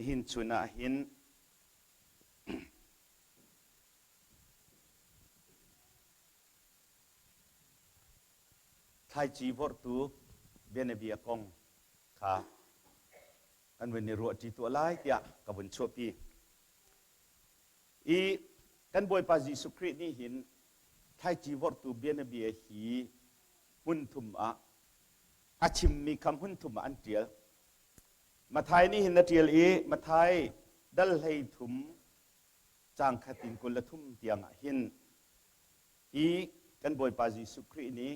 Nihin chun ah hin thlaici vorhtu bianabia kong kha kan vun i ruahṭi tuah lai tiah ka vun chuahpi. I kan Bawipa Jesuh Khrih nih hin thlaici vorhtu bianabia hi hmun thum ah a chimmi kha hmun thum ah an ṭial. Matthai nih hin a ṭial i Matthai dal 13 caang khat in 23 tiang ah hin hi kan Bawipa Jesuh Khrih nih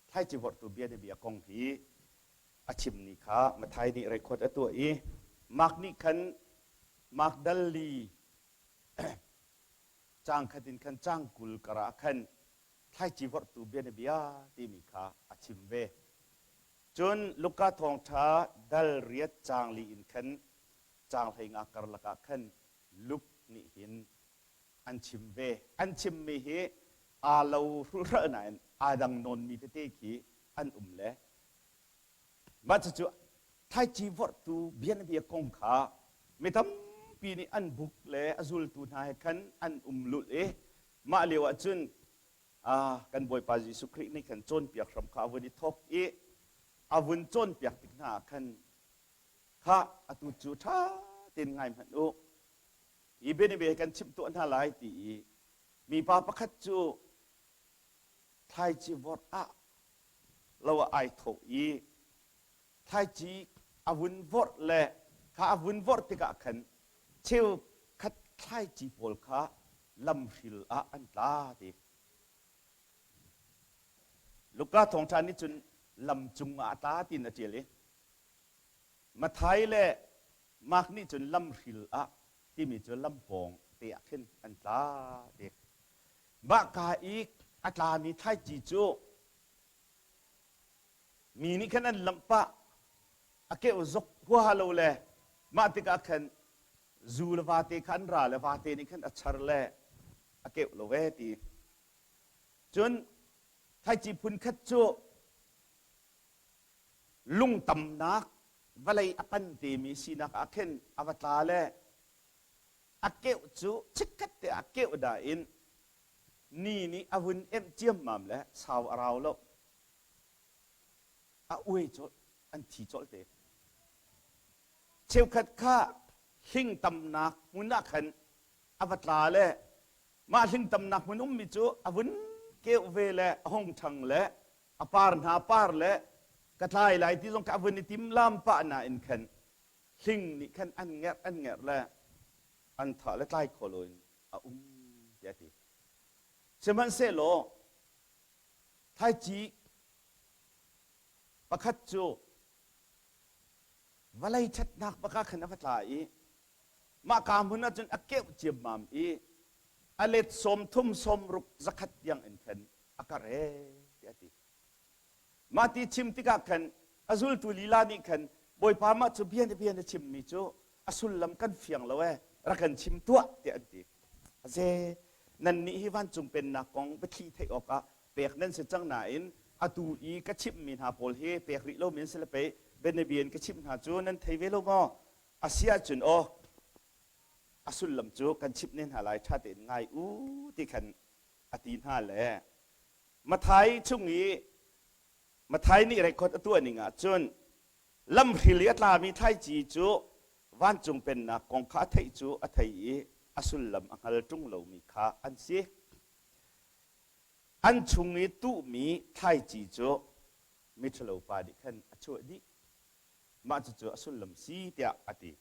thlaici vorhtu bianabia kong hi a chimmi kha Matthai nih record a tuah i Mark nih khan Mark dal li caang khat in khan caang 20 karah khan thlaici vorhtu bianabia timi kha a chim ve. Cun Luka thawngṭha dal riat caang li in khan caang 15 karlak ah khan Luke nih hin an chim ve. An chimmi hi aa lo hrulhhralh nain aa dang nawnmi tete khi an um le mah cucu thlaici vorhtu bianabia kong kha mi tampi nih an buk le a zultu hna he khan an um lulh i mah lio ah cun kan Bawipa Jesuh Khrih nih khan cawnpiak hram kha a vun i thawk i a vun cawnpiak tik hna ah khan khah atu cu ṭha tein ngai hmanh u hi bianabia kan chimh tuah hna lai ti i mipa pakhat cu thlaici vorh ah lo ah ai thawh i thlaici a vun vorh le kha a vun vorh tikah khan cheukhat thlaici pawl kha lamhril ah an tla ti. Luka thawngṭha nih cun lam cungah a tla tiin a ṭial i Matthai le Mark nih cun lamhril ah timi cu lampawng te ah khin an tla ti. Mah ka i a tlami thlaici cu Mi nih khan an lamh pah, a keuh zok huaha lo le mah tikah khan zu le vate kha an ra le vate nih khan a char le a keuh lo ve ti. Cun thlaici phun khat cu lungtamnak vawlei a pan temi sinak ah khin a va tla le a keuh cu chikkhat te ah keuh dah in ni nih a vun emh ciammam le sau a rau lo. A uai colh, an thi colh te. Cheukhat kha hling tamnak hmun ah khan a va tla le mah hling tamnak hmun ummi cu a vun keuh ve le a hung ṭhang le a par hna par le ka tlai lai ti zong kha a vun i tim lam pah nain khan hling nih khan an ngerh an ngerh le an thah le tlai kho loin a um tiah a ti. Sihmanhsehlaw thlaici pakhat cu vawlei ṭhatnak bak ah khan a va tla i mah ka hmun ah cun a keuh ciammam i a let 30 60 100 tiang in khan a karh ee tiah a ti. Mah ti chim tikah khan a zultu lila nih khan Bawipa mah cu bia na bia na chimmi cu a sullam kan fiang lo ee rak kan chim tuah tiah an ti. Aze nannih hi vancung pennak kong biathli theih awkah pek nan si cang nain atu i ka chimhmi hna pawl hi pek rih lomi an si le pei bianabia in ka chimh hna cu nan thei ve lo maw? A si ahcun aw a sullam cu kan chimh ne hna lai ṭha tein ngai u ti khan a ti hna le Matthai chung i Matthai nih record a tuah ning ah cun lamhril i a tlami thlaici cu vancung pennak kong kha a theih cu a thei i a sullam a hngal ṭung lomi kha an si. An chung i tuhmi thlaici cu miṭhalo pa nih khan a chuah dih. Mah cucu a sullam si tiah a ti.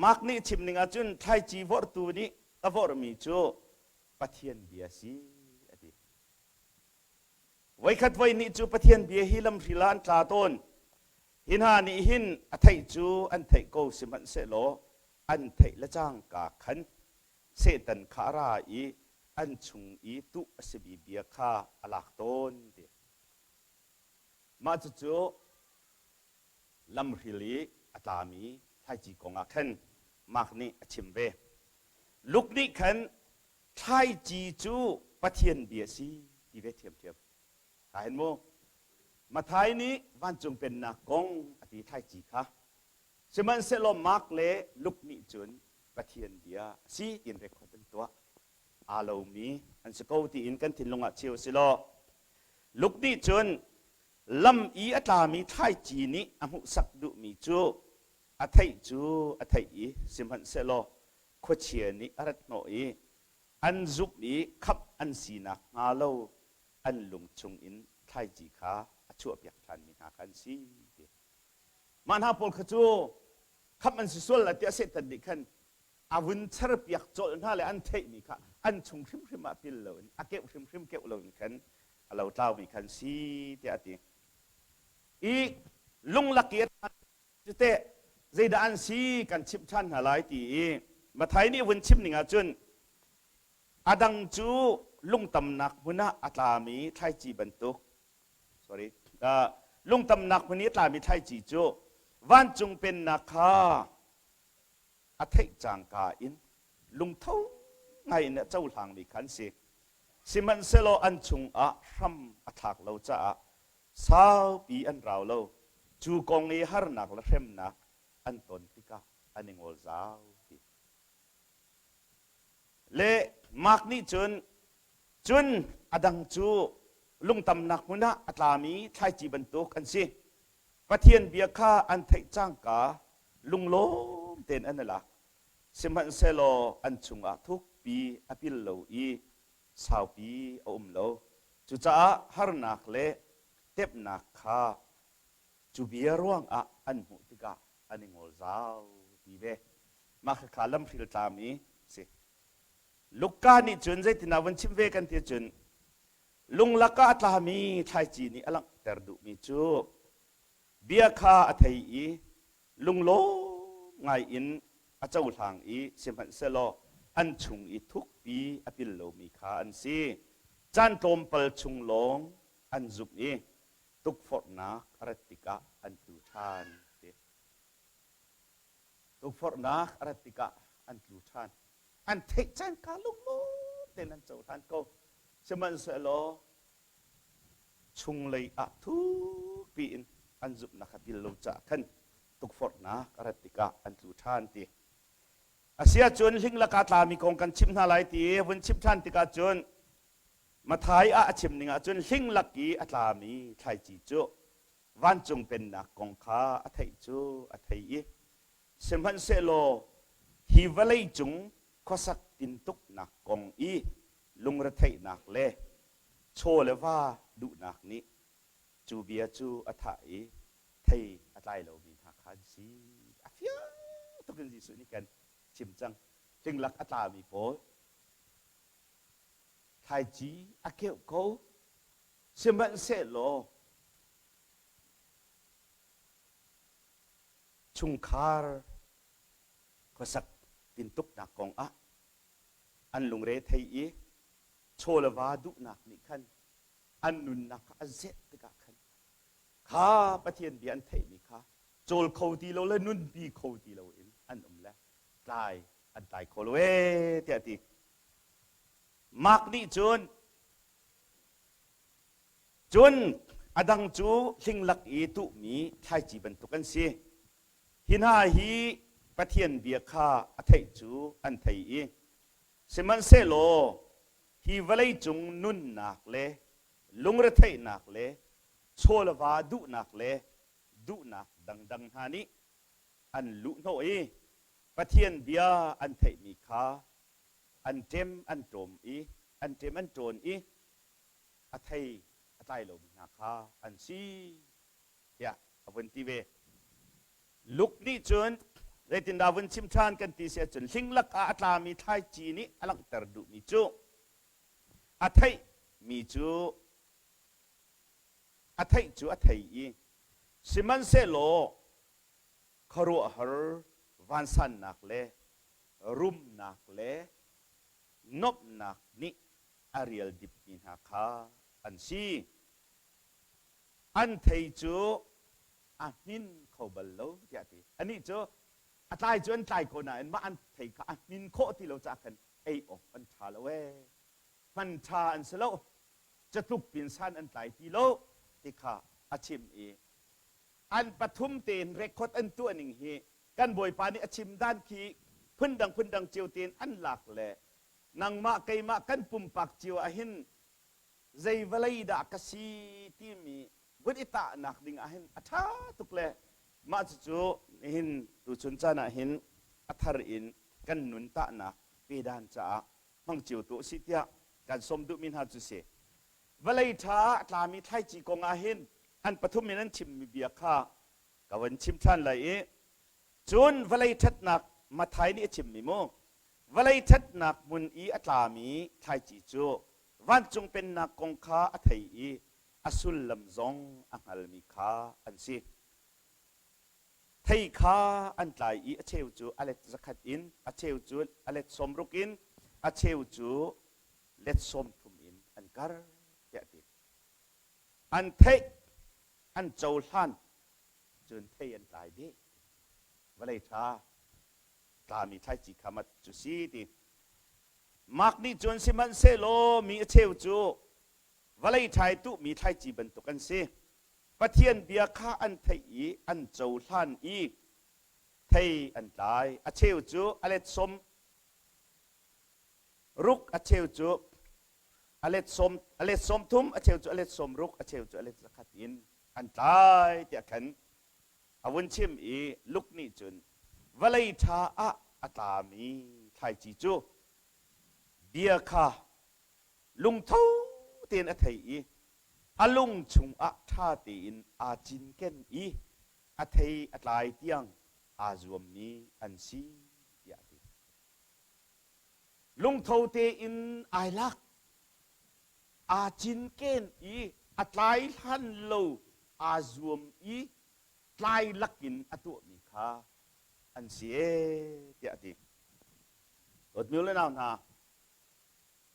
Mark nih chim ning ahcun thlaici vorhtu nih a vorhmi cu Pathian bia si a ti. Voikhat voihnih cu Pathian bia hi lamhril ah an tla tawn. Hi hna nih hin a theih cu an theih ko sihmanhsehlaw an theih le cangka khan Satan kha a ra i an chung i tuh a simi bia kha a lak tawn ti. Mah cucu lamhril i a tlami thlaici kong ah khan Mark nih a chim ve. Luke nih khan thlaici cu Pathian bia si ti ve ṭhiamṭhiam. Ka hen mu. Matthai nih vancung pennak kong a ti thlaici kha. Sihmanhsehlaw Mark le Luke nih cun Pathian bia a si tiin record an tuah. Aa lomi an si ko tiin kan thinlung ah cheu si law Luke nih cun lam i a tlami thlaici nih a hmuhsak duhmi cu a theih cu a theih i sihmanhsehlaw khuachia nih a rat hnawh i an zumh i khamh an sinak hnga lo an lung chungin thlaici kha a chuahpiak ṭhanmi hna kha an si ti. Mah hna pawl kha cu khamh an si sual lai tiah Satan nih khan a vun cherpiak colh hna le an theihmi kha an chung hrimhrim ah pil loin a keuh hrimhrim keuh loin khan a lo tlaumi khan si tiah a ti. I lunglak i a cu teh zeidah an si kan chimh ṭhan hna lai ti i Mathai nih vun chim ning ahcun a dang cu lungtamnak hmun ah a tlami thlaici bantuk sorry uh, lungtamnak hmun i a tlami thlaici cu vancung pennak kha a theih cangka in lungtho ngai in a cohlangmi kha an si. Sihmanhsehlaw an chungah hram a thlak lo caah saupi an rau lo. Cu kong i harnak le hremnak an ton tikah an i ngol zau ti. Le Mark nih cun cun a dang cu lungtamnak hmun ah a tlami thlaici bantuk an si. Pathian bia kha an theih cangka lunglawm tein an i lak. Sihmanhsehlaw an chungah thukpi a pil lo i saupi a um lo. Cucaah harnak le tepnak kha cu bia ruangah an hmuh tikah an i ngol zau ti ve. Mah khakha lamhril tlami si. Luka nih cun zeitindah vun chim ve kan ti cun lunglak ah a tlami thlaici nih a langhter duhmi cu bia kha a thei i lunglawm ngai in a cohlang i sihmanhsehlaw an chung i thukpi a pil lomi kha an si. Caan tlawmpal chung lawng an zumh i tukforhnak a rat tikah an tlu ṭhan. Tukforhnak a rat tikah an tlu ṭhan. An theih cangka lunglawm tein an cohlan ko. Sihmanhsehlaw chunglei ah thukpi in an zumhnak a pil lo caah khan tukforhnak a rat tikah an tlu ṭhan ti. Asiahcun hling lakah tlami kong kan chimh hna lai ti vun chimh ṭhan tikah cun Mathai ah a chim ning ahcun hling lak i a tlami thlaici cu vancung pennak kong kha a theih cu a thei i sihmanhsehlaw hi vawlei cung khuasak tintuknak kong i lungretheihnak le chaw le va duhnak nih cu bia cu a thah i thei a tlai lomi hna kha an si. A fiang tuk in Jesuh nih kan chim cang. Hlinglak a tlami pawl thlaici a keuh ko. Sihmanhsehlaw chungkhar khuasak tintuknak kong ah an lungre thei i chaw le va duhnak nih khan an nunnak kha a zeh tikah khan kha Pathian bia an theihmi kha cawl kho ti lo le nunpi kho ti lo in an um le tlai an tlai kho lo ee tiah a ti. Mark nih cun cun a dang cu hlinglak i tuhmi thlaici bantuk an si. Hi hna hi Pathian bia kha a theih cu an thei i sihmanhsehlaw hi vawleicung nunnak le lungretheihnak le chaw le va duhnak le duhnak dangdang hna nih an luhhnawh i Pathian bia an theihmi kha an ṭem an ṭawm i an ṭem an ṭawn i a thei a tlai lomi hna kha an si tiah a vun ti ve. Luke nih cun zeitindah vun chim ṭhan kan ti si ahcun hling lakah a tlami thlaici nih a langhter duhmi cu a theihmi cu a theih cu a thei i sihmanhsehlaw khuaruahhar vansannak le rumnak le nuamhnak nih a rial dipmi hna kha an si. An thei cu a hmin kho bal lo tiah a ti. Anih cu a tlai cu an tlai ko nain mah an thei kha a hmin khawh ti lo caah khan ei awk an ṭha lo ee. Hman ṭha an si lo. Catluk pin san an tlai ti lo ti kha a chim i an pathum tein record an tuah ning hi. Kan Bawipa nih a chim dan khi phundang phundang cio tein an lak le nangmah keimah kan pumpak cio ah hin zei vawlei dah ka si timi vun i tahnak ding ah hin a ṭha tuk le mah cucu nihin tuchun caan ah hin a thar in kan nun tahnak pedan caah hmang cio tu si tiah kan sawm duhmi hna cu si. Vawlei ṭha ah a tlami thlaici kong ah hin an pathum in an chimmi bia kha ka van chim ṭhan lai i cun vawlei ṭhatnak Mathai nih a chimmi mu vawlei ṭhatnak hmun i a tlami thlaici cu vancung pennak kong kha a thei i a sullam zong a hngalmi kha an si. Thei kha an tlai i a cheu cu a let zakhat in, a cheu cu a let 60 in, a cheu cu let 30 in an kar tiah a ti. An theih, an cohlan, cun thei an tlai dih. Vawlei ṭha tlami thlaici kha mat cu si ti. Mark nih cun sihmanhsehlaw mi a cheu cu vawlei ṭha i tuhmi thlaici bantuk an si. Pathian bia kha an theih i an cohlan i thei an tlai. A cheu cu a let 60, a cheu cu a let sawm a let 30, a cheu cu a let 60, a cheu cu a let 100 in an tlai tiah khan a vun chim i Luke nih cun vawlei ṭha ah a tlami thlaici cu bia kha lungtho tein a thei i a lung chungah ṭha tein aa cinken i a thei a tlai tiang aa zuammi an si tiah a ti. Lungtho tein ai lak, aa cinken i a tlai hlan lo aa zuam i tlai lakin a tuahmi kha an si ee tiah a ti. Dawtmi le nau hna,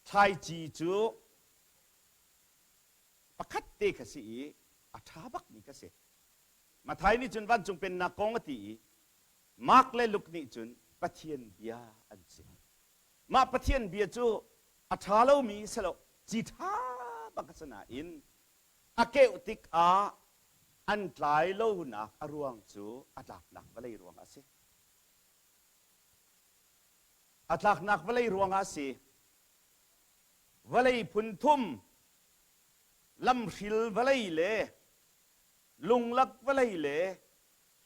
thlaici cu pakhat te kha si i a ṭha bakmi kha si. Mathai nih cun vancung pennak kong a ti i Mark le Luke nih cun Pathian bia an si. Mah Pathian bia cu a ṭha lomi si lo, ci ṭha bak a si nain a keuh tikah an tlai lonak a ruang cu a tlaknak vawlei ruangah a si. A tlaknak vawlei ruangah a si. Vawlei phun thum, lamhril vawlei le lunglak vawlei le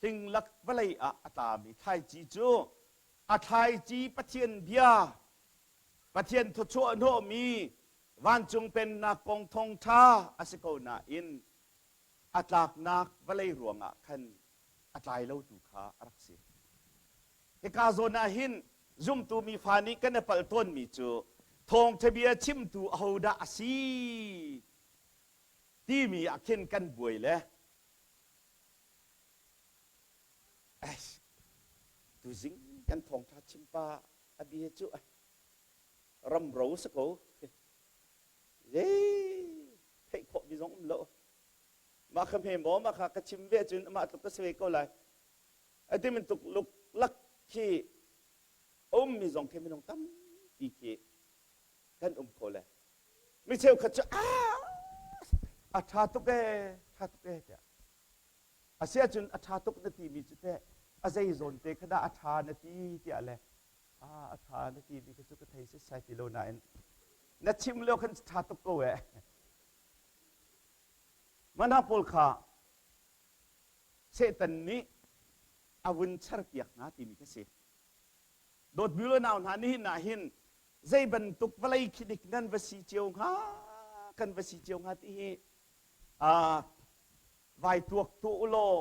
hlinglak vawlei ah a tlami thlaici cu a thlaici Pathian bia, Pathian thawchuah hnawhmi vancung pennak kong thawngṭha a si ko nain a tlaknak vawlei ruangah khan a tlai lotu kha a rak si. Hika zawn ah hin zumtu mifa nih kan i palh tawnmi cu thawngṭha bia chimtu ahodah a si timi ah khin kan buai le tuzing kan thawngṭha chimpa a bia cu ramro si ko zei theih khawhmi zong um lo mah kha hme maw mah kha ka chim ve cun amah tluk ka si ve ko lai a ti bantuk luklak khi a ummi zong khi minung tampi khi kan um kho le mi cheukhat cu a a ṭha tuk ee ṭha tuk ee tiah a si ahcun a ṭha tuk na timi cu teh a zei zawn te kha dah a ṭha na ti tiah le a a ṭha na timi kha cu ka thei setsai ti lo nain na chim lio khan ṭha tuk ko ee Mana pawl kha Satan nih a vun charpiak hna timi kha si. Dawtmi le nau hna nihin ah hin zei bantuk vawlei khi dik nan va si cio hnga kan va si cio hnga ti hi vai tuak tu u law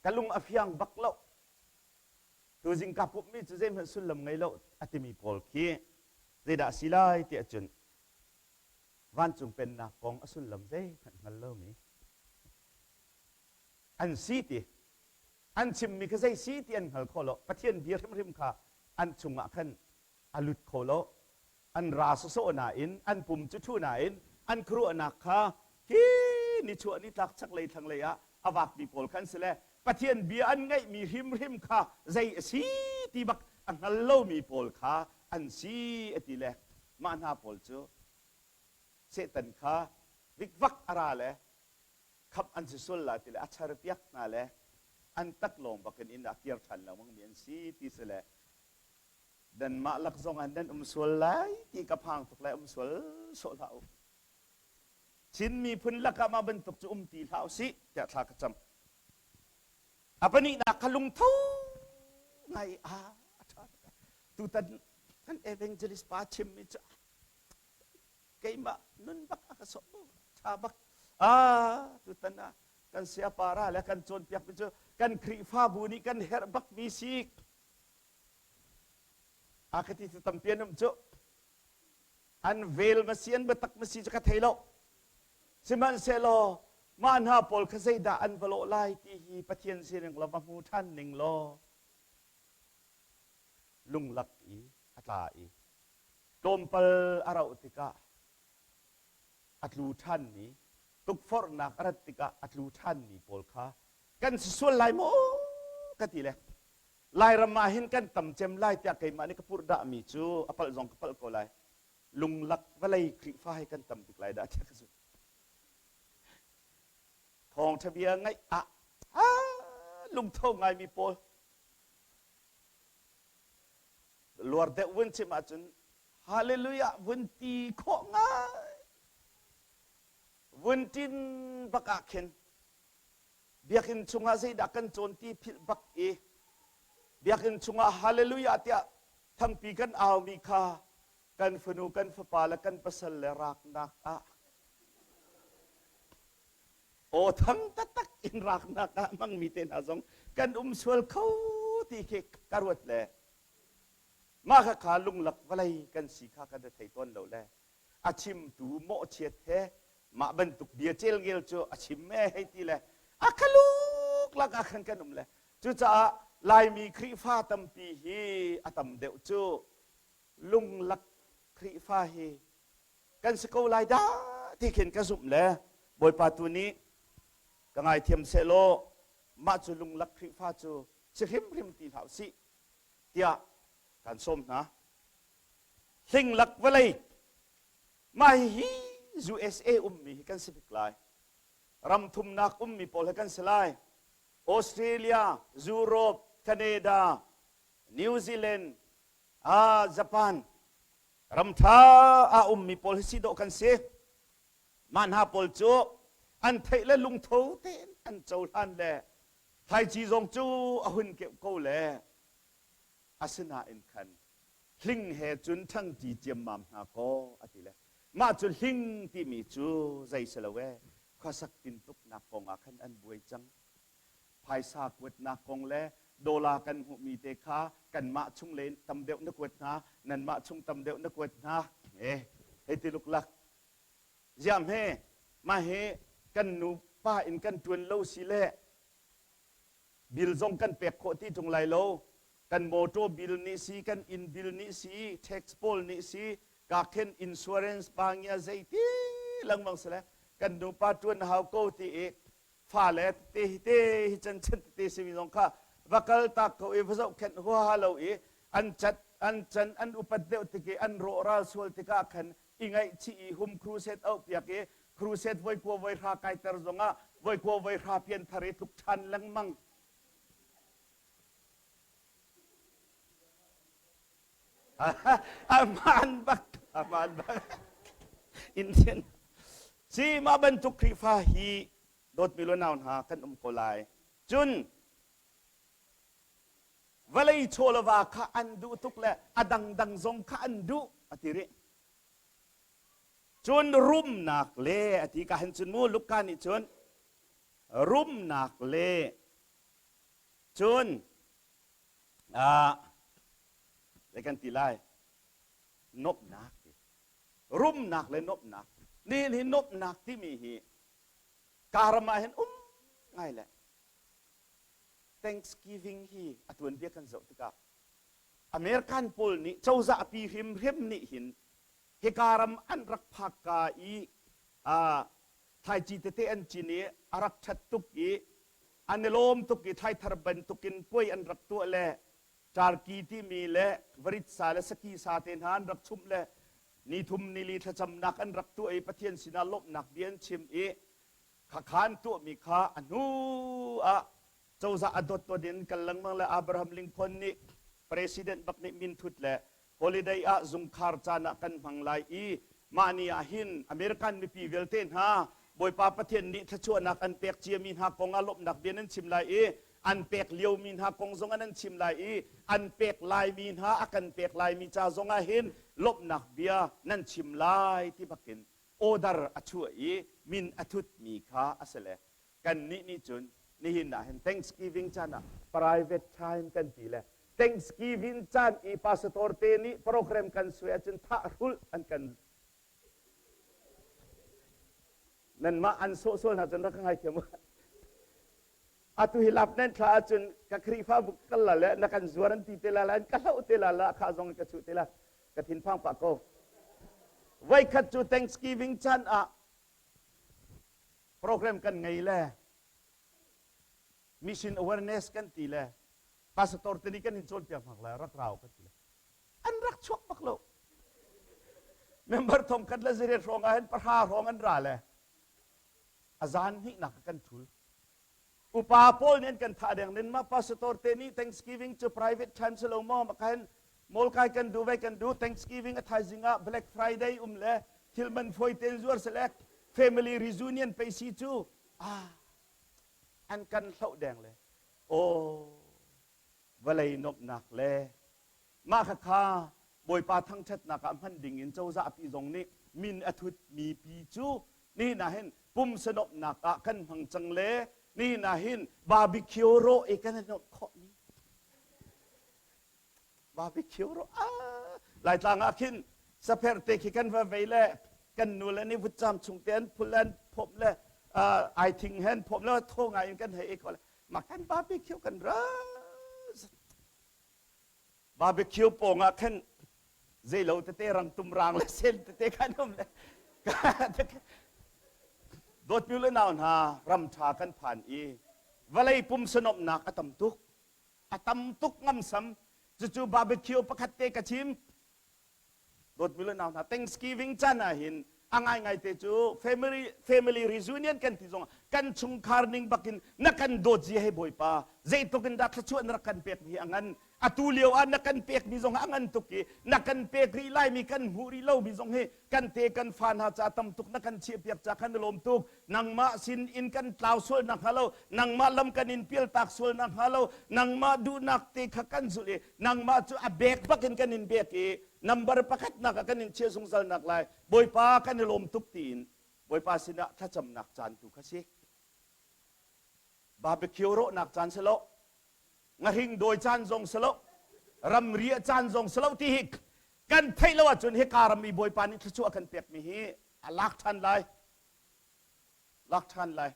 ka lung a fiang bak lo tuzing ka pumhmi cu zeihmanh sullam ngei lo a timi pawl khi zeidah a si lai ti ahcun vancung pennak kong a sullam zeihmanh hngal lomi an si ti an chimmi kha zei si ti an hngal kho lo. Pathian bia hrimhrim kha an chungah khan a lut kho lo. An ra sawsawh nain an pum cu ṭhu nain an khuaruahnak kha hi nichuah nitlak chaklei thlanglei ah a vakmi pawl khan si le Pathian bia an ngaihmi hrimhrim kha zei a si ti bak a hngal lomi pawl kha an si a ti le mah hna pawl cu Satan kha vikvak a ra le. Khamh an si sual lai ti le a char piak hna le an tak lawng bakin inn ah kir ṭhan lengmang mi an si ti si le nanmah lak zong ah nan um sual lai ti ka phang tuk lai um sual sawh hlah u. Chin miphun lakah mah bantuk cu um ti hlah usih tiah thla ka cam. A pahnihnak kha lungtho ngai a a ṭha tuk. Tutan kan evangelist pa chimmi cu keimah nun bak a ka sawh ṭha bak. Ah tutan ah kan siapara le kan cawnpiakmi cu kan Khrihfabu nih kan herh bakmi si. A ka ti cu tampi an um cu. An vel ma si an biatak ma si cu ka thei lo. Sihmanhsehlaw mah hna pawl kha zeidah an va lawh lai ti hi Pathian sining law va hmu ṭhan ning law lunglak i a tla i tlawmpal a rauh tikah a tlu ṭhanmi tukforhnak a rat tikah a tlu ṭhanmi pawl kha kan si sual lai maw ka ti le Lairam ah hin kan tam cem lai tiah keimah nih ka purhdahmi cu a palh zong ka palh ko lai. Lunglak vawlei Khrihfa hi kan tam bik lai dah tiah ka zumh. Thawngṭha bia ngaih ah lungtho ngaimi pawl luar deuh vun chim ahcun hallelujah vun ti khawh ngai vun tin bak ah khin Biakinn chungah zeidah kan cawn ti philh bak i biakinn chungah hallelujah tiah thangpi kan aumi kha kan fanu kan fapa le kan pasal le raknak ah aw thang taktak in raknak ah hmangmi te hna zong kan um sual kho ti khi ka ruat le mah kha kha lunglak vawlei kan si kha kan thei tawn lo le a chimtu mawhchiat he mah bantuk bia celngel cu a chim e hei ti le a khaluk lak ah khan kan um le cucaah Laimi Khrihfa tampi hi a tam deuh cu lunglak Khrihfa hi kan si ko lai dah ti khin ka zumh le Bawipa tu nih ka ngaithiam sehlaw mah cu lunglak Khrihfa cu si hrimhrim ti hlah usih tiah kan sawm hna. Hlinglak vawlei mah hihi USA ummi hi kan si bik lai. Ram thumnak ummi pawl hi kan si lai. Australia, Europe, Canada, New Zealand, ah, Japan ram ṭha ah ummi pawl hi si dawh kan si. Mah hna pawl cu an theih le lungtho tein an cohlan le thlaici zong cu a hun keuh ko le asinain khan hling he cun ṭhangṭi ciammam hna kaw a ti le mah cu hling timi cu zei si lo ee khuasak tintuknak kong ah khan an buai cang phaisa kuatnak kong le dollar kan hmuhmi te kha kanmah chung len tam deuh na kuat hna nanmah chung tam deuh na kuat hna eh hei ti luklak ziam he mah he kan nu pa in kan ṭuan lo si le Bill zong kan pek khawh ti ṭung lai lo. Kan motor bill nih si, kan inn bill nih si, tax pawl nih si, kakhen insurance pa ngia zeiti lengmang si le kan nupa ṭuan hau ko ti i fale te hi te hi chan chan te simi zong kha va kal tak ko i va zohkhenh huaha lo i an cat an can an upat deuh tik i an rawhral sual tikah khan i ngaihchih i hum crusade auh piak i crusade voi kua voi hra kaiter zongah voi kua voi hra pianthar i tluk ṭhan lengmang. Aman bak, aman bak. Indian. Si mah bantuk Khrihfa hi dawtmi lo nau hna kan um ko lai. Cun vawlei chaw le va kha an duh tuk le a dangdang zong kha an duh a ti rih. Cun rumnak le a ti ka han cun mu Luka nih cun rumnak le cun ah zei kan ti lai nuamhnak ti rumnak le nuamhnak nihin hi nuamhnak timi hi karam ah hin um ngai le Thanksgiving hi a tuanbia kan zoh tikah American pawl nih cozah pi hrimhrim nih hin hika ram an rak phak ka i thlaici tete an cin i a rak ṭhat tuk i an i lawm tuk i thlaithar bantukin puai an rak tuah le turkey timi le varit sa le saki sa te hna an rak chumh le nithum nili thlacamnak an rak tuah i Pathian sinah lawmhnak bia an chim i. Khakha an tuahmi kha a hnu ah cozah a dawtdawt in kal lengmang le Abraham Lincoln nih president bak nih minthut le holiday ah zungkhar caan ah kan hmang lai i mah ni ah hin American mipi vialte hna Bawipa Pathian nih thluachuahnak an pek ciami hna kong ah lawmhnak bia nan chim lai i an pek liomi hna kong zong ah nan chim lai i an pek laimi hna a kan pek laimi ca zong ah hin lawmhnak bia nan chim lai ti bakin order a chuah i min a thutmi kha a si le kannih nih cun nihin ah hin Thanksgiving caan ah private time kan ti le Thanksgiving caan i pastor te nih program kan suai ahcun thah hrulh an kan nanmah an sawhsawh hna cun rak ka ngaithiam u. Atu hi lap nan thla ahcun ka Khrihfabu kal la le na kan zuar an ti te la la an ka hloh te la la kha zong ka chuh te la ka thinphang pah ko. Voikhat cu Thanksgiving caan ah program kan ngei le mission awareness kan ti le pastor te nih kan in cawnpiak hmak la rak rau kan ti le an rak chuak bak lo. Member thong khat le zariat hrawng ah hin pahra hrawng an ra le a zan hnihnak kan thul. Upa pawl nih an kan thah deng nin ma pastor te nih Thanksgiving cu private time si lo maw makahin mol kai kan du vai kan du Thanksgiving a thaizing ah Black Friday um le thil man foi ten zuar select family reunion pe si cu ah an kan hloh deng le oh vawlei nuamhnak le mah khakha Bawipa thangṭhatnak ah hman ding in cozah pi zong nih min a thut mi pi cu nihin ah hin pumsa nuamhnak ah kan hmang cang le nihin ah hin barbecue rawh i kan i nuamh khawh ni barbecue rawh ah Laitlang ah khin sapher te khi kan va vei le kan nu le nih vutcam chung te an phul an phomh le ai thing hen phomh le thaw ngai in kan hei ei ko le mah kan barbecue kan ra barbecue pawng ah khan zeilo tete rangtum rang le sen tete khan um le dawtmi le nau hna ram ṭha kan phan i vawlei pumsa nuamhnak a tam tuk a tam tuk ngamsam cucu barbecue pakhat te ka chim Dawtmi le nau hna Thanksgiving caan ah hin a ngaingai te cu family family reunion kan ti zong kan chungkhar ning bakin na kan dawt zia he Bawipa zeitluk in dah thluachuah na rak kan pek mi a ngan atu lio ah na kan pek mi zong a ngan tuk i na kan pek rih lai mi kan hmuh rih lo mi zong hi kan te kan fa hna ca tam tuk na kan chiah piak ca khan na lawm tuk nangmah sin in kan tlau sual nak hnga lo nangmah lam kan in pial tak sual nak hnga lo nangmah duhnak te kha kan zulh i nangmah cu a bek bak in kan in bek i number pakhat nak ah kan in chiah zungzal nak lai Bawipa kan i lawm tuk tiin Bawipa sinah thlacamnak caan tu kha si barbecue rawhnak caan si lo ngahring dawi caan zong si lo ramriah caan zong si lo ti hi kan theih lo ahcun hika ram i Bawipa nih thluachuah kan pekmi hi a lak ṭhan lai lak ṭhan lai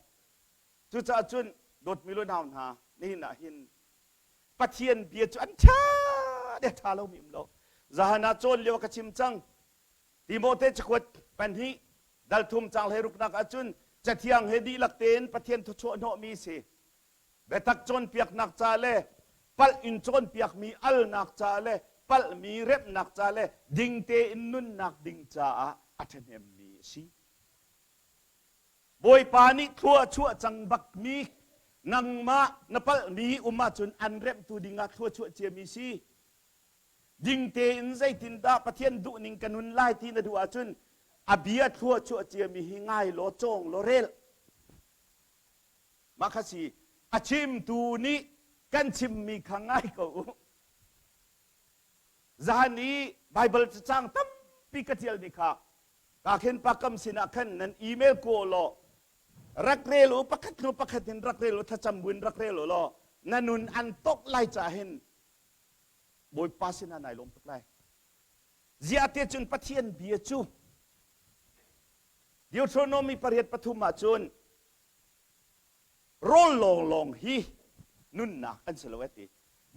cucaah cun dawtmi lu nau hna nihin ah hin Pathian bia cu an ṭha de ṭha lomi um lo. Zahan ah cawn lio ka chim cang. Timote cakuat panhnih dal thum cang hlei ruknak ahcun cathiang he dihlak tein Pathian thuchuah hnawhmi si. Biatak cawnpiaknak ca le palh in cawnpiakmi alnak ca le palhmi remhnak ca le ding tein nunnak ding caah a ṭhahnemmi a si. Bawipa nih thlua chuah cang bakmi nangmah na palhmi um ahcun an remhtu dingah thlua chuah ciami si. Ding tein zeitindah Pathian duhning ka nun lai ti na duh ahcun a bia thlua chuah ciami hi ngai law cawng law rel. Mah kha si a chimtu nih kan chimmi kha ngai ko u. Zahan i Baibal cacang tampi ka tialmi kha ka khin pakam sinah khan nan email ko law rak rel u pakhat hnu pakhat in rak rel u thlacam buin rak rel u law na nun an tok lai ca hin Bawipa sinah nai lawm tuk lai ziah te cun Pathian bia cu Deuteronomy pariat pathum ah cun rawl lawnglawng hi nunnak an si lo e ti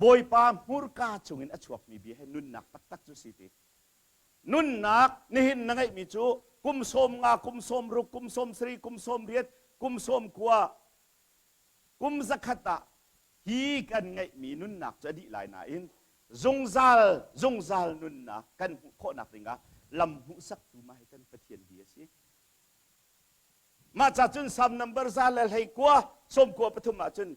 Bawipa hmurka chungin a chuakmi bia hi nunnak taktak cu si ti Nunnak nihin na ngeihmi cu kum 50, kum 60, kum 70, kum 80, kum 90, kum 100 ah hi kan ngeihmi nunnak cu a dih lai nain zungzal zungzal nunnak kan hmuh khawhnak dingah lam hmuhsaktu mah hi kan Pathian bia a si. Mah ca cun Salm number 129 93 ah cun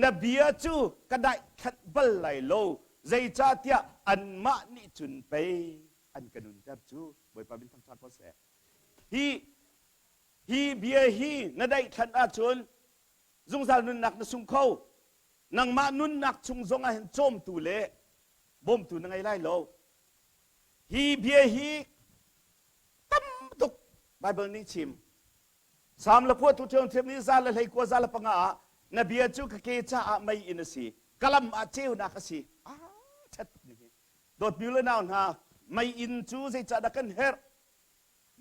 na bia cu ka daihthanh bal lai lo, zeicahtiah anmah nih cun pei an ka nunter cu. Bawipa min thangṭhat ko seh. Hi hi bia hi na daihthanh ahcun zungzal nunnak na sung kho. Nangmah nunnak chung zong ah hin cawmtu le bawmtu na ngei lai lo. Hi bia hi tam tuk Bible nih chim. Salm le phuahtu ṭhiamṭhiam nih 129 105 ah na bia cu ka ke caah mei in a si, ka lam ah ceunak a si. Ah, ṭhat tuk ni hi. Dawtmi le nau hna, mei inn cu zeicahdah kan herh?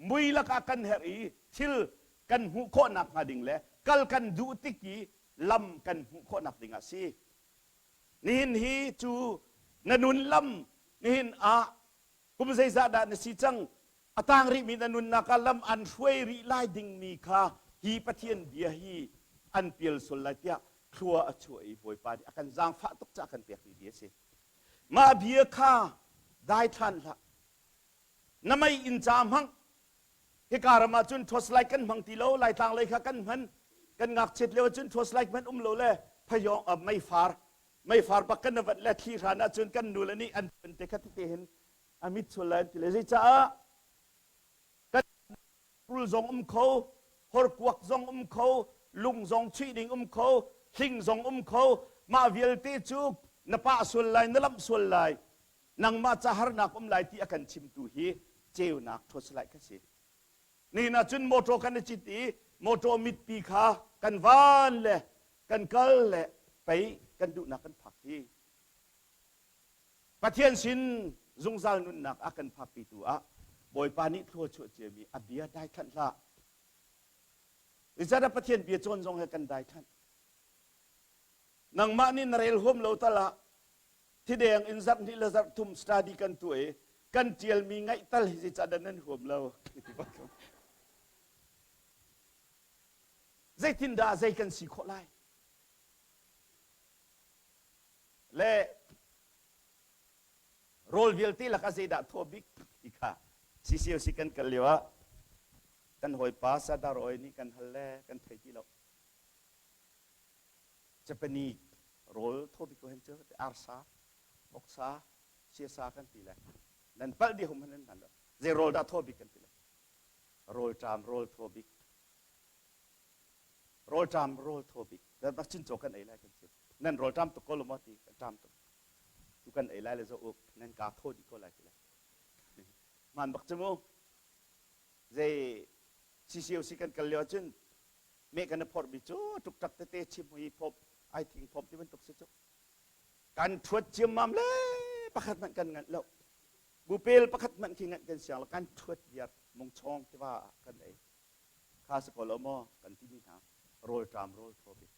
Mui lakah kan herh i thil kan hmuh khawhnak hnga ding le kal kan duh tik i lam kan hmuh khawhnak ding ah si. Nihin hi cu na nun lam nihin ah kum zeizah dah na si cang a tang rihmi na nunnak ah lam an hruai rih lai dingmi kha hi Pathian bia hi an pial sual lai tiah thlua a chuah i Bawipa nih a kan zaangfah tuk caah kan pekmi bia a si. Mah bia kha daithlan hlah. Na mei inn ca hmang. Hika ram ah cun torchlight kan hmang ti lo, Laitlang lei kha kan hman. Kan ngakchiat lio cun torchlight hmanh um lo le phayong meifar meifar bak kan vat le thli hran ahcun kan nu le nih an te kha tete hin a mit chul lai an ti le zeicaah kan rul zong um kho horkuak zong um kho lung zong chuih ding um kho hling zong um kho mah vialte cu na pah sual lai na lamh sual lai nangmah ca harnak um lai ti a kan chimtu hi ceunak ṭhuasalai ka si. Nihin ah cun motor kan i cit i motor mitpi kha kan van le kan kal le pei kan duhnak kan phak hi. Pathian sin zungzal nunnak a kan phakpitu ah Bawipa nih thlua chuah ciami a bia daithlan hlah. Zeicahtiah Pathian bia cawn zong he kan daithlan. Nangmah nih na rel huam lo tal ah thideng in zarh hnih le zarh thum study kan tuah i kan ṭialmi ngaih tal hi zeicah dah nan huam lo? Zeitindah zei kan si khawh lai? Le rawl vialte lakah zeidah thaw bik ti kha CCOC kan kal lio ah kan hawipa Sadaroi nih kan hal le kan thei ti lo. Japanese rawl thaw bik ko hen cu arsa, voksa, siasa kan ti le nan palh dih hum nan nan lo. Zei rawl dah thaw bik kan ti le rawl ṭam rawl thaw bik rawl ṭam rawl thaw bik bak cun caw kan ei lai kan chim nan rawl ṭam tuk ko lo maw ti kan ṭam tuk tu kan ei lai le zo uk nan ka thaw dih ko lai ti le man bak cu mu zei CCOC kan kal lio cun me kan phorh mi cu tuk tak tete chim hui phop ai thing phop ti bantuk si cu kan thuat ciammam le pakhat hmanh kan nganh lo bupel pakhat hmanh khi nganh kan siang lo kan thuat viar mungchawng tiva ah kan ei kha si ko lo maw kan timi hna rawl ṭam rawl thaw bik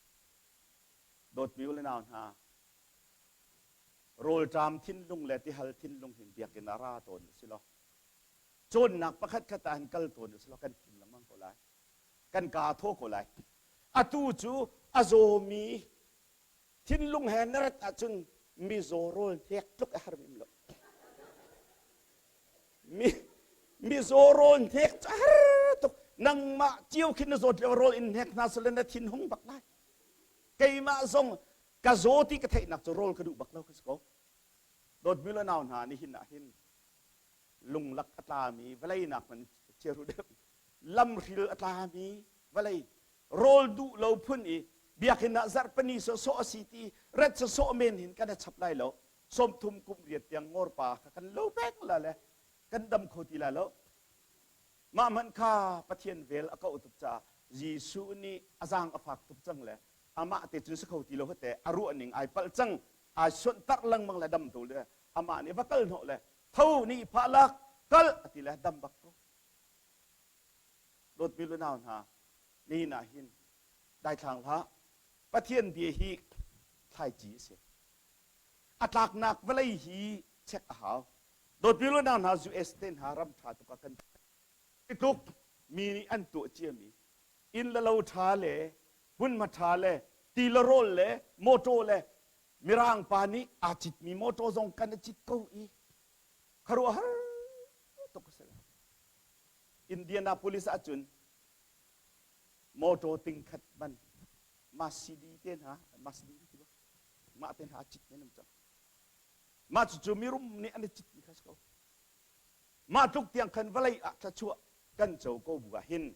dawtmi u le nau hna rawl ṭam thinlung le tihal thinlung hin biakinn ah ra tawn u si law cawnnak pakhat khat ah hin kal tawn u si law kan fim lengmang ko lai kan kaa thaw ko lai atu cu a zawmi thinlung he na rat ahcun mizaw rawl hnek tluk a har mim lo mi mizaw rawl hnek cu a har tuk nangmah cio khin na zawt lio rawl in hnek hna sule na thin hung bak lai keimah zong ka zaw ti ka theihnak cu rawl ka duh bak lo ka si ko dawtmi le nau hna nihin ah hin lunglak a tlami vawlei nak man chiaru deuh lamhril a tlami vawlei rawl duh lo phun i biakinn ah zarhpini sawsawh a si ti rat sawsawh men hin kan i chap lai lo 30 kum riat tiang ngawrpa kha kan lo peng la le kan dam kho ti lai lo mah hmanh kha Pathian vel a kauh tuk caah Jesuh nih a zaang a fak tuk cang le amah te cun si kho ti lo te a ruah ning ai palh cang ai suanh tarh lengmang le dam to le amah nih va kal hnawh le tho nih phah lak kal a ti le dam bak ko Dawtmi lunau hna, nihin ah hin daithlang hlah. Pathian bia hi thlaici a si. A tlaknak vawlei hi check a hau. Dawtmi lunau hna, US te hna ram ṭha tuk ah kan tluk mi nih an tuah ciami inn le lo ṭha le hmunhma ṭha le ti le rawl le motor le mirang pa nih aa citmi motor zong kan i cit ko i khuaruahhar tuk a si. Indianapolis ahcun. Motor ting khat man Mercedes te hna Mercedes ti mah te hna a cit men um cang. Mah cucu mirum nih an i citmi kha si ko. Mah tluk tiang khan vawlei ah thluachuah kan co ko bu ah hin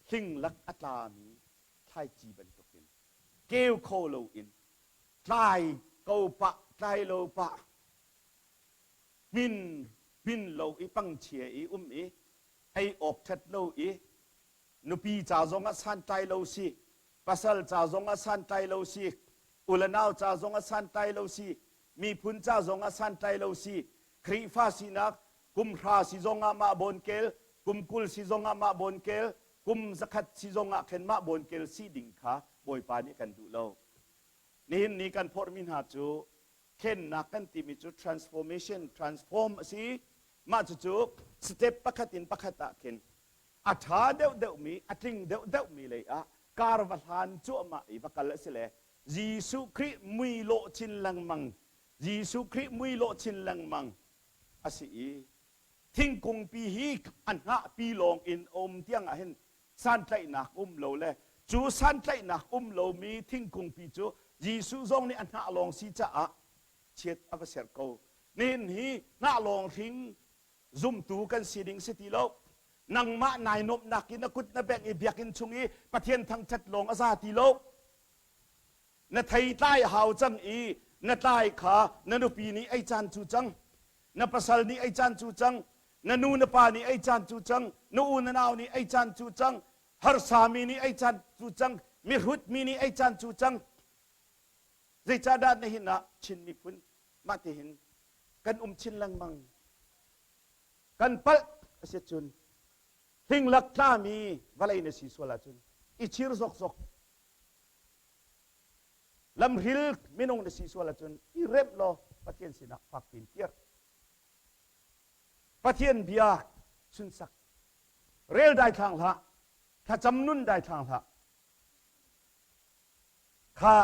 hling lak a tlami thlaici bantukin keu kho loin tlai ko pah tlai lo pah hmin hmin lo i pangchia i um i ei awk ṭhat lo i nupi ca zong ah santlai lo si pasal ca zong ah santlai lo si u le nau ca zong ah santlai lo si miphun ca zong ah santlai lo si Khrihfa sinak kum hra si zong ah mah bawnkel kum 20 si zong ah mah bawnkel kum 100 si zong ah khin mah bawnkel si ding kha Bawipa nih kan duh lo. Nihin ni kan phorhmi hna cu thlennak kan timi cu transformation transform a si. Mah cucu step pakhat in pakhat ah khin a ṭha deuhdeuhmi a tling deuhdeuhmi lei ah kar va hlan cuahmah i va kal a si le Jesuh Khrih mui lawh chin lengmang Jesuh Khrih mui lawh chin lengmang a si i thingkungpi hi a hnahpi lawng in a um tiang ah hin santlaihnak um lo le cu santlaihnak um lomi thingkungpi cu Jesuh zong nih a hnah lawng si caah chiat a va ser ko. Nihin hi hnah lawng hring zumtu kan si ding si ti lo. Nangmah nai nuamhnak in na kut na bengh i biakinn chung i Pathian thangṭhat lawng a za ti lo. Na thei tlai hau cang i na tlai kha na nupi nih ei caan cu cang, na pasal nih ei caan cu cang, na nu na pa nih ei caan cu cang, na u na nau nih ei caan cu cang, harsami nih ei caan cu cang, mihrut mi nih ei caan cu cang. Zeicahdah nihin ah Chin miphun mah tihin kan um chin lengmang? Kan palh a si cun hlinglak tlami vawlei na si sual ahcun i chir zokzok. Lamhril minung na si sual ahcun i remh law Pathian sinah fak piin kir. Pathian bia sunsak. Rel daithlang hlah. Thlacam nun daithlang hlah. Kha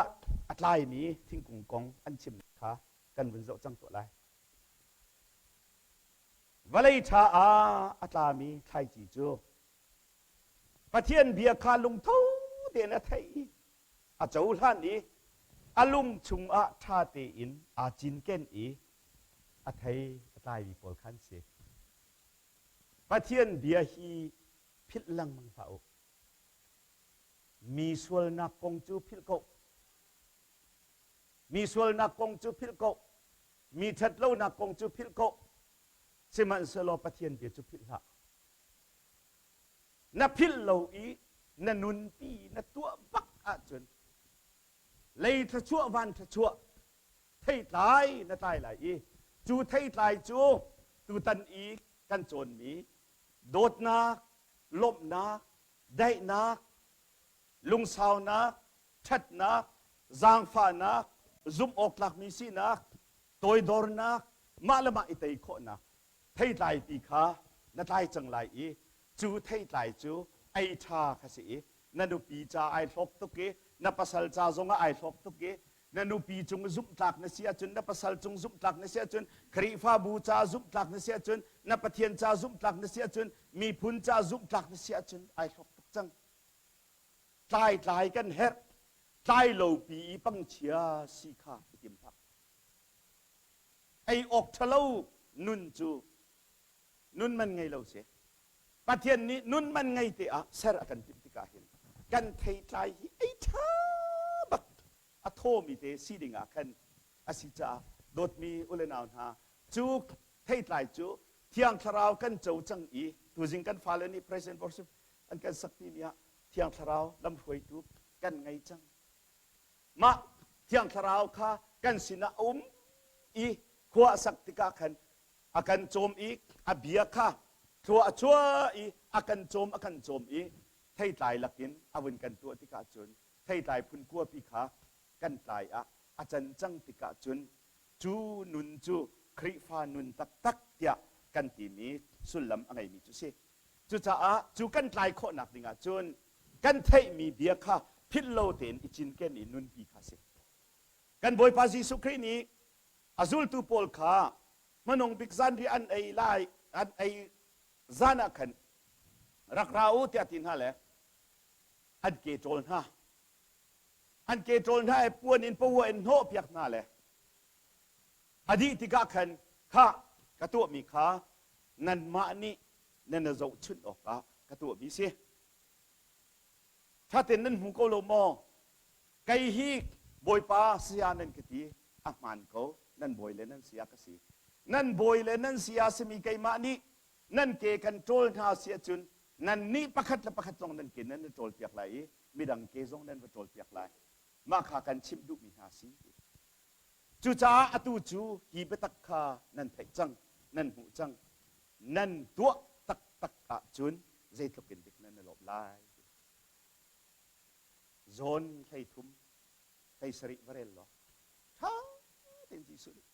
a tlaimi thingkung kong an chim kha kan vun zoh cang tuah lai. Vawlei ṭha ah a tlami thlaici cu Pathian bia kha lungtho tein a theih i a cohlan i a lung chungah ṭha tein aa cinken i a thei a tlaimi pawl kha an si. Pathian bia hi philh lengmang hlah u. Mi sualnak kong cu philh ko. Mi sualnak kong cu philh ko. Mi ṭhatlonak kong cu philh ko. Sihmanhsehlaw Pathian bia cu philh hlah. Na philh lo i na nunpi na tuah bak ahcun lei thluachuah van thluachuah theitlai na tlai lai i cu theitlai cu tutan i kan cawnmi dawtnak, lawmhnak, daihnak, lungsaunak, ṭhatnak, zaangfahnak, zumh awk tlakmi sinak, toidornak, mah le mah i tei khawhnak theitlai ti kha na tlai cang lai i cu theitlai cu ei ṭha kha si i na nupi ca ai hlawk tuk i na pasal ca zongah ai hlawk tuk i na nupi cung zumhtlak na si ahcun na pasal cung zumhtlak na si ahcun Khrihfabu ca zumhtlak na si ahcun na Pathian ca zumhtlak na si ahcun miphun ca zumhtlak na si ahcun ai hlawk tuk cang. Tlai tlai kan herh. Tlai lo pi i pangchia si kha i tim hlah. Ei awk ṭhalo nun cu nun man ngei lo si. Pathian nih nun man ngei te ah ser a kan timh tikah hin kan theitlai hi ei ṭha bak a thawmi te si ding ah khan a si caah dawtmi u le nau hna cu theitlai cu Thiang Thlarau kan co cang i tuzing kan fale nih praise and worship an kan sakpi mi ah Thiang Thlarau lamhruaitu kan ngei cang. Mah Thiang Thlarau kha kan sinah a um i khua a sak tikah khan a kan cawm i a bia kha thlua a chuah i a kan cawm a kan cawm i theitlai lakin a vun kan tuah tikah cun theitlai phun kuapi kha kan tlai ah a can cang tikah cun cu nun cu Khrihfa nun taktak tiah kan timi sullam a ngeimi cu si. Cucaah cu kan tlai khawhnak dingah cun kan theihmi bia kha philh lo tein i cinken i nunpi kha si. Kan Bawipa Jesuh Khrih nih a zultu pawl kha hmanung bik zanriah an ei lai an ei zan ah khan rak ra u tiah ti hna le. An ke ṭawl hna. An ke ṭawl hna i puan in pahua in hnawh piak hna le a dih tikah khan kha ka tuahmi kha nanmah nih nan i zohchunh awkah ka tuahmi si. Ṭhaten nan hmu ko lo maw? Kei hi Bawipa saya nan ka ti, a hmaan ko, nan bawi le nan saya ka si. Nan bawi le nan saya simi keimah nih nan ke kan ṭawl hna si ahcun nannih pakhat le pakhat zong nan ke nan i ṭawlpiak lai i midang ke zong nan va ṭawlpiak lai. Mah kha kan chimh duhmi hna si. Cucaah atu cu hi biatak kha nan theih cang, nan hmuh cang. Nan tuah taktak ahcun zeitluk in dik nan i lawm lai. Zawn 13, 17 va rel law ṭha tein Jesuh nih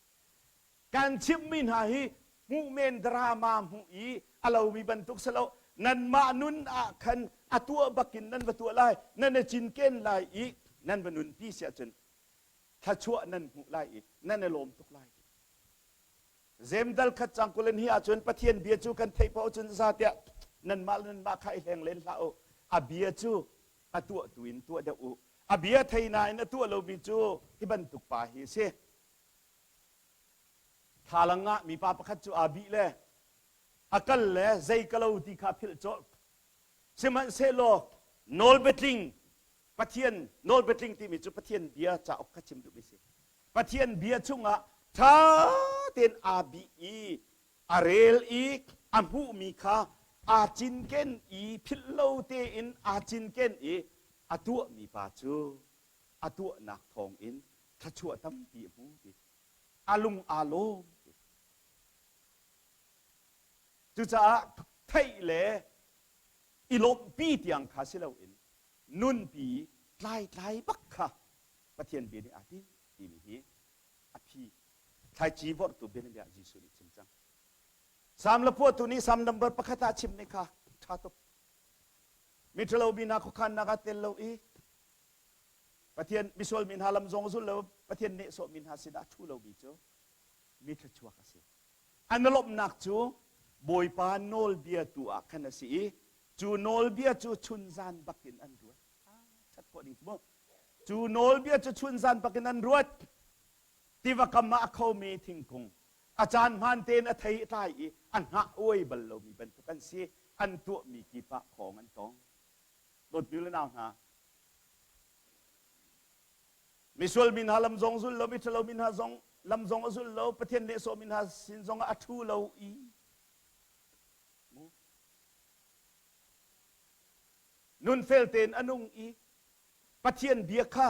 kan chimhmi hna hi hmuh men drama hmuh i a lomi bantuk si lo nanmah nun ah khan a tuah bakin nan va tuah lai nan i cinken lai i nan va nunpi si ahcun thluachuah nan hmuh lai i nan i lawm tuk lai. Zemdal khat cang kulen hi ahcun Pathian bia cu kan theih paoh cun za tiah nanmah le nanmah kha i hleng len hlah u. A bia cu a tuah tu in tuah deuh u. A bia thei nain a tuah lomi cu hi bantuk pa hi a si. Thlalang ah mipa pakhat cu aa bih le a kal le zei ka lo ti kha philh colh. Sihmanhsehlaw nawlbiatling Pathian nawlbiatling timi cu Pathian bia cauk kha chim duhmi si. Pathian bia chungah ṭha tein aa bih i a rel i a hmuhmi kha aa cinken i philh lo tein aa cinken i a tuahmi pa cu a tuahnak thawngin thluachuah tampi a hmu ti. A lung aa lawm ti. Cucaah theih le i lawmhpi tiang kha si loin nunpi tlaitlai bak kha Pathian bia nih aa tinh timi hi a phi thlaici vorhtu bianabia Jesuh nih chim cang. Salm le phuahtu nih Salm number pakhat ah chim ning kha ṭha tuk. Miṭhalo mi hna khuakhannak ah tel lo i Pathian misual mi hna lam zong zul lo Pathian nehsawh mi hna sinah ṭhu lomi cu mi thluachuak a si. An lawmhnak cu Bawipa nawlbia tu ah khan a si i cu nawlbia cu chunzan bakin an ruat. Ṭhat khawh ding cu mu. Cu nawlbia cu chunzan bakin an ruat. Tiva kam ah a khomi thingkung a caan hmaan tein a thei a tlai i a hnah uai bal lomi bantuk an si. An tuahmi kip ah khawng an tong. Dawtmi le nau hna, misual mi hna lam zong zul lo, miṭhalo mi hna zong lam zong a zul lo, Pathian nehsawh mi hna sin zong ah a ṭhu lo i nunfel tein a nung i Pathian bia kha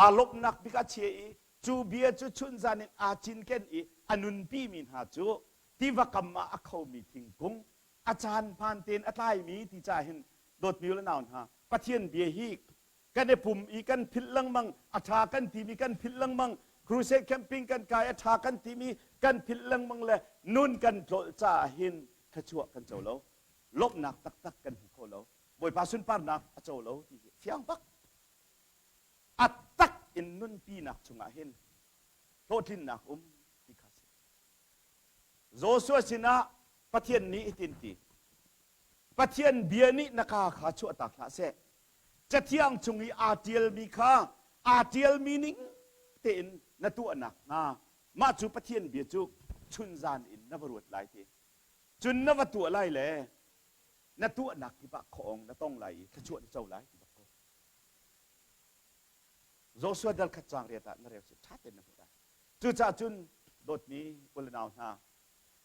aa lawmhnak bik a chia i cu bia cu chunzan in aa cinken i a nunpi mi hna cu tiva kam ah a khomi thingkung a caan hmaan tein a tlaimi ti ca hin dawtmi le nau hna Pathian bia hi kan i pum i kan philh lengmang a ṭha kan timi kan philh lengmang crusade camping kan kai a ṭha kan timi kan philh lengmang le nun kan tlolh caah hin thluachuah kan co lo lawmhnak taktak kan hmu kho lo Bawipa sunparnak a co lo ti hi fiang bak a tak in nunpinak chungah hin hlawhtlinnak um ti kha si Joshua sinah Pathian nih hitin ti Pathian bia nih na kaa kha chuahtak hlah seh Cathiang chung i aa ṭialmi kha aa ṭialmi ning tein na tuah nakhnga mah cu Pathian bia cu chunzan in na va ruat lai ti. Cun na va tuah lai le na tuahnak kip ah khuaawng na tong lai i thluachuah na co lai ti bak ko. Joshua dal khat caang riat ah na rel si ṭha tein na hmuh lai. Cucaah cun dawtmi u le nau hna,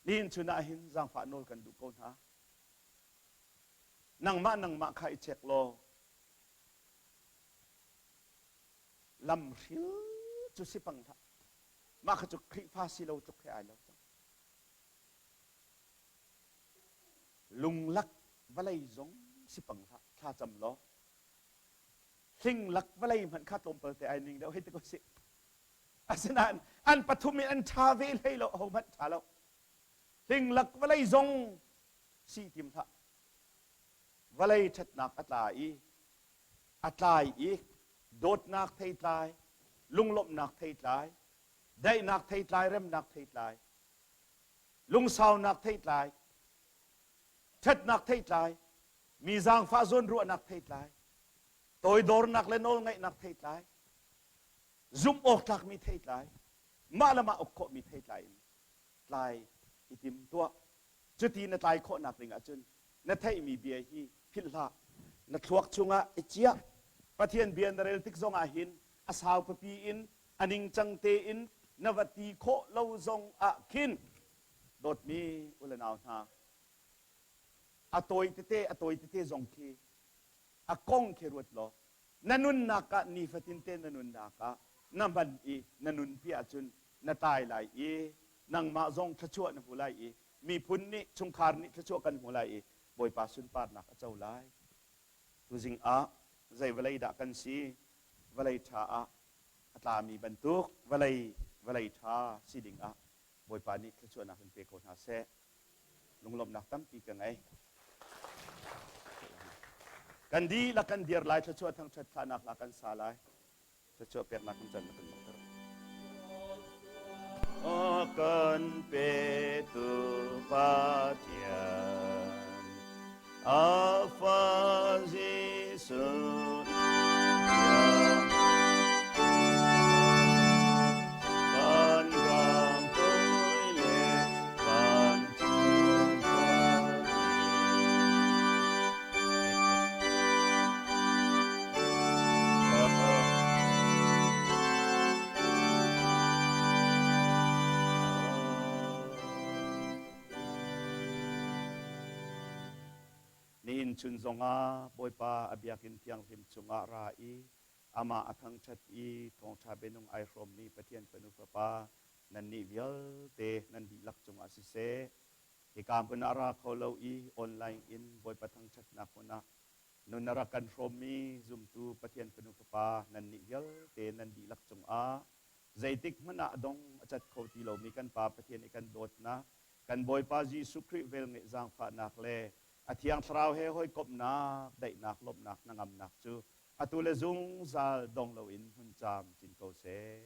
nihin chun ah hin zaangfah nawl kan duh ko hna. Nangmah nangmah kha i check law lamhril cu si pang hlah. Mah kha cu Khrihfa si lo tluk he ai lo cang. Lunglak vawlei zong si pang hlah, thla cam law. Hlinglak vawlei hmanh kha tlawmpal te ai ning deuh hei ti ko si. Asinain an pathum in an ṭha ve hlei lo, ahohmanh ṭha lo. Hlinglak vawlei zong si tim hlah. Vawlei ṭhatnak a tla i a tlai i dawtnak theitlai, lunglawmhnak theitlai, daihnak theitlai, remnak theitlai, lungsaunak theitlai, ṭhatnak theitlai, mi zaangfah zawnruahnak theitlai. Toidornak le nawlngaihnak theitlai, zumh awk tlakmi theitlai, mah le mah uk khawhmi theitlai in tlai i tim tuah. Cuti na tlai khawhnak ding ahcun na theihmi bia hi philh hlah. Na thluak chungah i chiah. Pathian bia na rel tik zongah hin a sau pipi in a ningcang tein na va ti khawh lo zong ah khin dawtmi u le nau hna a tawi tete a tawi tete zong khi a kong khi ruat law na nunnak ah nifatin te na nunnak ah na hman i na nunpi ahcun na tlai lai i nangmah zong thluachuah na hmu lai i miphun nih chungkhar nih thluachuah kan hmu lai i Bawipa sunparnak a co lai. Tuzing ah zei vawlei dah kan si? Vawlei ṭha ah a tlami bantuk vawlei vawlei ṭha si ding ah Bawipa nih thluachuahnak in pe ko hna seh. Lunglawmhnak tampi ka ngei. Kan dihlak kan dir lai thluachuah thangṭhat thlahnak hla kan sa lai. Thluachuah peknak kan can kan langhter. Kan petu Pathian a fa Jesuh Van rang toi le van cung Nihin chun zongah Bawipa a biakinn thianghlim chungah ra i amah a thangṭhat i thawngṭha bianung ai hrawmmi Pathian fanu fapa nannih vialte nan dihlak cungah siseh, hika hmun ah ra kho lo i online in Bawipa thangṭhatnak hmun ah nun a rak kan hrawmmi zumtu Pathian fanu fapa nannih vialte nan dihlak cungah zeitik hmanh ah dong a cat kho ti lomi kan Pa Pathian i kan dawtnak, kan Bawipa Jesuh Khrih velngeih zaangfahnak le a Thiang Thlarau he hawikomhnak, daihnak, lawmhnak, hnangamnak cu atu le zungzal dong loin hmun caam cin ko seh.